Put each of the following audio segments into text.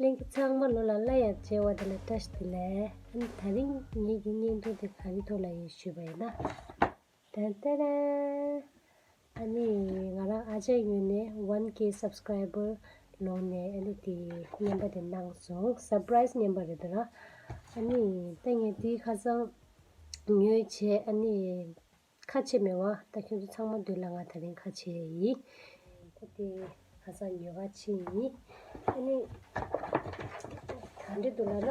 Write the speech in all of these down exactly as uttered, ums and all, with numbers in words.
ལྷན་རྒྱས་ཚང་མ་ལོ་ལ་སླར་ཡང་མཇལ་བ་དེ་ལ་བཀྲ་ཤིས་བདེ་ལེགས། ཨ་ནི་དེ་རིང་ངེད་ཀྱི་བརྙན་ཐུང་དེ་ག་རེ་ཐོག་ལ་ཡིན་ཞུས་པ་ཡིན་ན། ཏན་ཏན། ཨ་ནི་ང་རང་ཨ་ཅག་ངོས་ནས་one K subscriber ལོངས་ནས་ཨ་ནི་དེ་བརྙན་པ་དེ་གནང་སོང་། སར་པ་རའི་སི་བརྙན་པ་རེད་འདུག་ར། ཨ་ནི་ད་ངས་དེ་ཁ་སང་ཉོས་བྱས། ཨ་ནི་ཁ་ཕྱེ་མེད་པ། ད་ཁྱོད་ཚོ་ཚང་མ་འདུག་ལ། ང་དེ་རིང་ཁ་ཕྱེ་ཡིན། ད་དེ་ཁ་སང་ཉོས་པ་ཕྱེ་ཡིན། ཨ་ནི་ག་འདྲ་འདུག་ལབ་ན།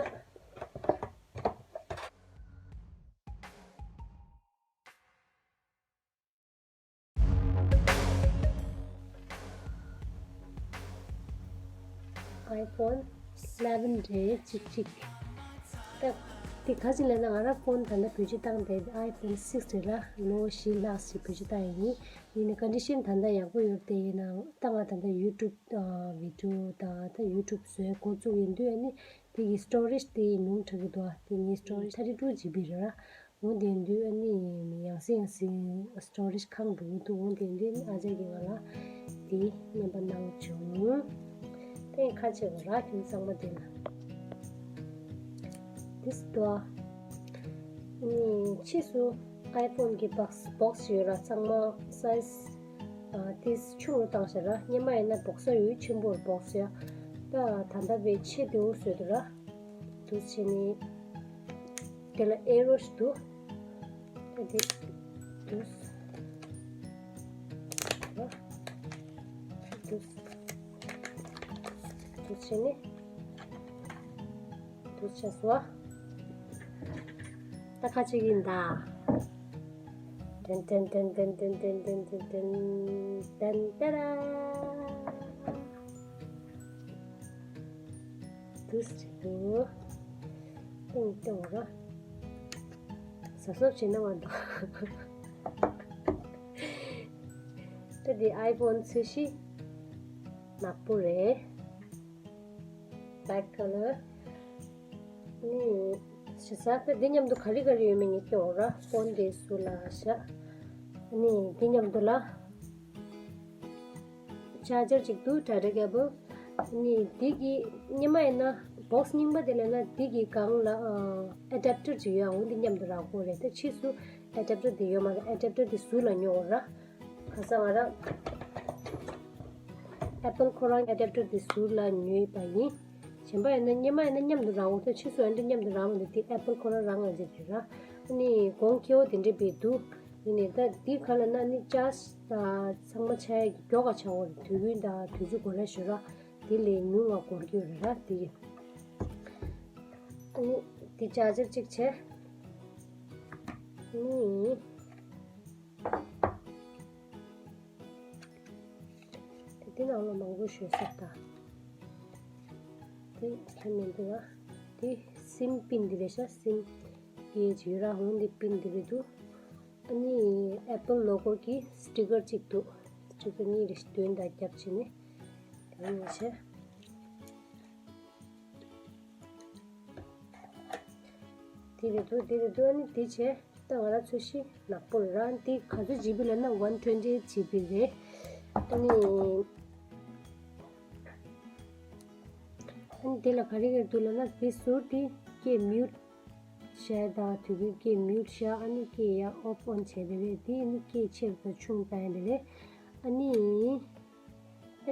iPhone eleven རེད། གཅིག་གཅིག་ད་དེ་ག་ཅིག་ལབ་ན། ང་རང་ཕོན་ད་ལྟ་བེད་སྤྱོད་བཏང་དེ་iPhone six རེད་ལ། ལོ་བཞི་ལྷག་ཞིག་བེད་སྤྱོད་བཏང་ཡིན། ཡིན་ནའི་ཀོན་ཌི་ཤན་ད་ལྟ་ཡག་པོ་ཡོད་དེ། ཡིན་ནའང་ད་ང་ད་ལྟ་ཡུ་ཊུབ་ཨ་བི་ཌི་ཡོ་དང་ད་ཡུ་ཊུབ་བཟོས་འགོ་བཙུགས་ཡིན་དུས། ཨ་ནི་དེ་གི་སི་ཊོ་རེཇ་དེ་ཉུང་དྲགས་ཀྱི་འདུག་དེ་ངའི་སི་ཊོ་རེཇ་thirty two GB རེད་ར། འོ་དེ་དུས་ཨ་ནི་ཡང་སེ་ཡང་སེ་སི་ཊོ་རེཇ་ཁེངས་འགྲོ་གི་འདུག་འོ་དེ་དུས་ཨ་ནི་ཨ་ཅག་གིས་ང་ལ་དེ་བརྙན་པ་གནང་བྱུང་། དེ་ཁ་ཕྱེ་དགོས་ར། ཁྱོད་ཚང་མ་དེ་ལ། This door. ཨ་ནི་ཕྱིས་སུ་iPhone གི་བོག་སི་བོག་སི་ཡོད་ར། ཚང་མ་སའི་ཛི་ཨ་ཏིས་ཆུང་རུ་བཏང་ཤག་ར། སྔོན་མ་ཡིན་ན་བོག་སི་ཡོད་ཆེན་པོ་བོག་སི་ཡ། ད་ད་ལྟ་བའི་ཆེ་དེའུ་བཟོས་འདུག་ར། འདུག་བྱས་ནས་དེ་ལ་ཨེ་རོ་ཞིག་འདུག་ད་དེ་འདུག་ར། འདུག་འདུག་བྱས་ནས། འདུག་བྱས་སོ། ད་ཁ་ཕྱེ་གི་ཡིན་ད། ཏན་ཏན་ཏན་ཏན། འདུག་སེ་བྱེད་དུ། ཏིང་ཏིང་ར། གཟབ་གཟབ་བྱེད་ན་མ་འདུག་ད་འདི་iPhone ཚོས་གཞི་ནག་པོ་རེད། Black color. ནི་ཞེ་ས་ད་འདི་མཉམ་དུ་ག་རེ་ག་རེ་ཡོད་མེད་ངས་སྐྱོར་ར། ཕོན་དེ་ཟུར་ལ་བཞག་ནི་འདི་མཉམ་དུ་ལ་ཅར་ཇར་གཅིག་འདུག Charger cable. ནི་འདི་གི་སྔོན་མ་ཡིན་ན་བོག་སི་རྙིང་པ་དེ་ལ་ན་འདི་གི་སྒང་ལ་ཨ་ཨེ་ཌབ་ཊར་ཅིག་ཡོད། འོ་འདི་མཉམ་དུ་རག་གི་རེད། ད་ཕྱིས་སུ་ཨེ་ཌབ་ཊར་དེ་ཡོད་མ་རེད། ཨེ་ཌབ་ཊར་དེ་ཟུར་ལ་ཉོ་དགོས་ར། ཁ་སང་ང་རང་ཨེ་པལ་ཁོ་རང་ཨེ་ཌབ་ཊར་དེ་ཟུར་ལ་ཉོས་པ་ཡིན། གཞན་པ་ཡིན་ན་སྔོན་མ་ཡིན་ན་མཉམ་དུ་རག་འོང་། ད་ཕྱིས་སུ་ཨ་འདྲ་མཉམ་དུ་རག་མི་འདུག་དེ་ཨེ་པལ་ཁོ་རང་རང་ལ་འདི་རེད་ར། ཨ་ནི་གོང་ཁེ་པོ་དེ་འདྲ་བས་འདུག་ཡིན་ནའི་ད་འདི་ག་ལ་ན་ནི་ཅར་ཇི་དང་ཚང་མ་ཆགས་ཡ་གི་མགྱོགས་ཀ་ཆགས་འོ་རེད། དུས་རྒྱུན་དང་དུས་ཚོད་འགོར་ར་ཞོར་ར། དེ་ལས་ཉུང་ང་འགོར་གྱི་ཡོད་རེད་ར་དེ་གི། ཨ་ནི་དེ་ཅར་ཇར་གཅིག་བྱས། ཨ་ནི་དེ་དེ་ནང་ལ་མང་པོ་ཞོད་སོགས་དང་། དེ་ཁྱོན་ནས་འདུག་ཨ། དེ་སིམ་པིན་འདི་རེད་ཤག་སིམ་གྱི་ཡོད་ར། འོ་འདི་པིན་འདི་རེད་འདུག་ཨ་ནི་ཨེ་པལ་ལོ་གོ་གི་སི་ཊི་ཀར་གཅིག་འདུག་སི་ཊི་ཀར་གཉིས་རེད། དོན་དང་རྒྱབ་བྱས་ནས་དེ་ཡོད་ཤག་དེ་རེད་འདུག་དེ་རེད་འདུག་ཨ་ནི་དེ་བྱས་ད་ང་རང་ཚོས་གཞི་ནག་པོ་རེད་ར། འདི་ག་ཚོད་ཇི་བི་ལབ་ན་one twenty eight GB རེད། ཨ་ནི་ཨ་ནི་དེ་ལ་ག་རེ་ག་རེ་འདུག་ལབ་ན། དེ་ཟུར་དེ་ཀྱེ་མིའུཊ་བྱས་དང་དུས་རྒྱུན་ཀྱེ་མིའུཊ་བྱས། ཨ་ནི་ཀྱེ་ཡ་ཨོཕ་ཨོན་བྱས་དེ་རེད། དེ་ནི་ཀྱེ་ཆེ་དང་ཆུང་བཏང་ཡ་དེ་རེད། ཨ་ནི།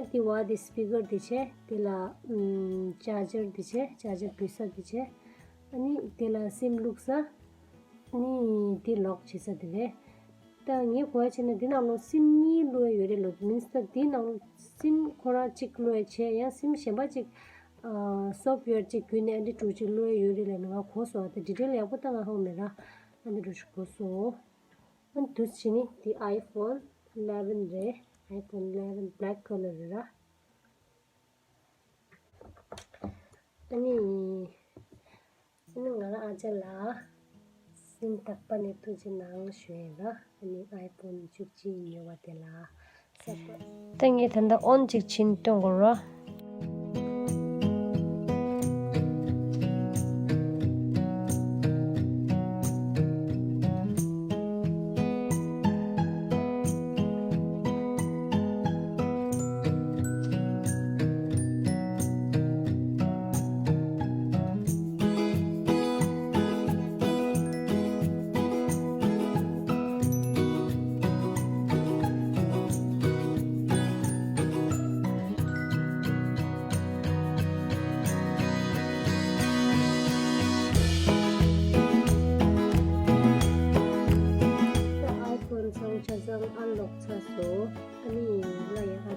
ཨ་དེ་བ་དེ་སི་པི་ཀར་དེ་བྱས། དེ་ལ་ཨམ་ཅར་ཇར་དེ་བྱས། ཅར་ཇར་འབུད་ས་དེ་བྱས། ཨ་ནི་དེ་ལ་སིམ་བླུགས་ས། ཨ་ནི་དེ་ལོག་བྱེད་ས་དེ་རེད། ད་ངས་གོ་བ་བྱས་ན་དེ་ནང་ལོགས་སིམ་གཉིས་བླུགས་ཡ་ཡོད་རེད་ལོ། མིན་སི་ད་དེ་ནང་ལོགས་སིམ་ཁོ་རང་གཅིག་བླུགས་ཡ་བྱས། ཡང་སིམ་གཞན་པ་གཅིག་ཨ་སོབ་ཝེར་གཅིག་བརྒྱུད་ནས་ཨ་འདྲ་འདྲ་གཅིག་བླུགས་ཡ་ཡོད་རེད་ལབ་ནས་ང་གོ་སོང་། ཨ་དེ་ཌི་ཊེལ་ཡག་པོ་ད་ང་ཧ་གོ་མེད་ར། ཨ་འདྲ་འདྲ་གཅིག་གོ་སོང་། ཨ་འདུག་བྱས་ནི་དེ་iPhone eleven རེད། iPhone eleven black color རེད་ར། ཨ་ནི། ཨ་ནི་ང་རང་ཨ་ཅག་ལ་སིམ་རྟག་པར་ནས་ཐུགས་རྗེ་གནང་ཞུ་ཡིན་ར། ཨ་ནི་iPhone བཅུ་གཅིག་ཉོ་བ་དེ་ལ། ད་ངས་ད་ལྟ་ཨོན་གཅིག་བྱིན་སྟོན་དགོས་ར།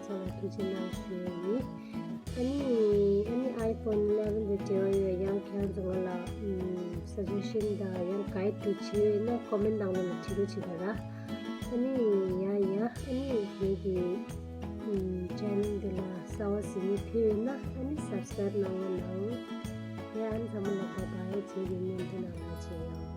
ཚང་མ་ཐུགས་རྗེ་གནང་ཞུ་ཡ་ཡིན། ཨ་ནི་ཨ་ནི་iPhone eleven དང་འབྲེལ་བ་ཡོད་ཡང་ཁྱེད་རང་ཚོ་ང་ལ་ཨམ་suggestion དང་ཡང་guide དུ་བྱེད་ཡོད་ན་comment ནང་ལ་བྲིས་རོགས་བྱེད་དང་ར། ཨ་ནི་ཡ་ཡ་ཨ་ནི་ངེད་ཀྱི་ཨམ་channel འདི་ལ་གསར་བ་གཟིགས་མཁན་ཕེབས་ཡོད་ན་ཨ་ནི་subscribe གནང་རོགས་གནང་། ཡ་ཨ་ནི་ཚང་མ་ལ་bye bye བྱེད་ཀྱི་བརྙན་འཕྲིན་ནང་ལ་མཇལ་ཡོང་།